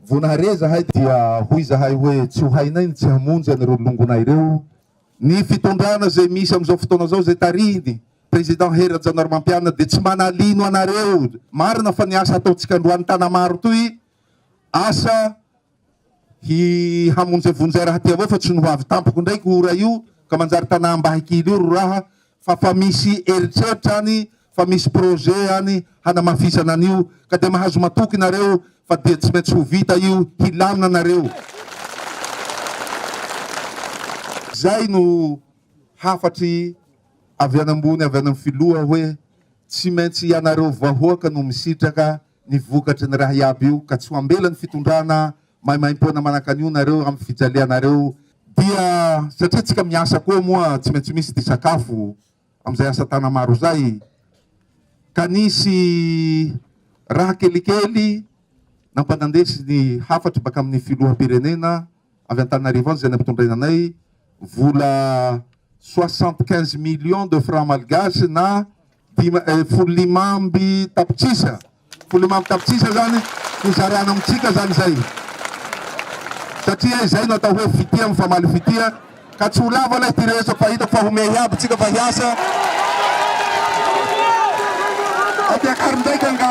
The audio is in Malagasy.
Vao nahare zahay dia hoy zahay hoe tsy ho hainay ny tsy hamonjy an'ireo longonay ireo. Ny fitondrana izay misy amin'izao fotoana izao izay tarihiny Président Hery Rajaonarimampianina dia tsy manalino anareo. Marina fa ny asa ataontsika androany Tanamaro toy asa hi hamonjevonjay raha ty avao fa tsy no ho avy tampoko ndraiky ora io ka manjary tanà ambahikily io ro raha fa fa misy eritreritra any fa misy projet any hanamafisana an'io ka dia mahazo matoky nareo fa dia tsy maintsy ho vita io hilamina nareo. Zay no hafatry avy any ambony avy any amin'ny filoha hoe tsy maintsy ianareo vahoaka no misitraka ny vokatry ny raha iaby io ka tsy ho ambela ny fitondrana maimaimpoana manankan'io nareo amin'ny fijalianareo dia satria tsika miasa koa moa tsy maintsy misy ty sakafo amin'izay asa tana maro izay ka nisy raha kelikely nampanandesy ny hafatry baka amin'ny filoham-pirenena avy Antananarivo any izay nampitondraina anay vola 75 millions de francs malgaches na dima, eh, 15 tapitrisa, 15 tapitrisa zany ho zarana amintsika zany zay, satria izay no atao hoe fitia mifamaly fitia, ka tsy ho lava lay ty resako fa hitako fa homehy aby tsika fa hiasa. Ampiakaro ndraiky angaha.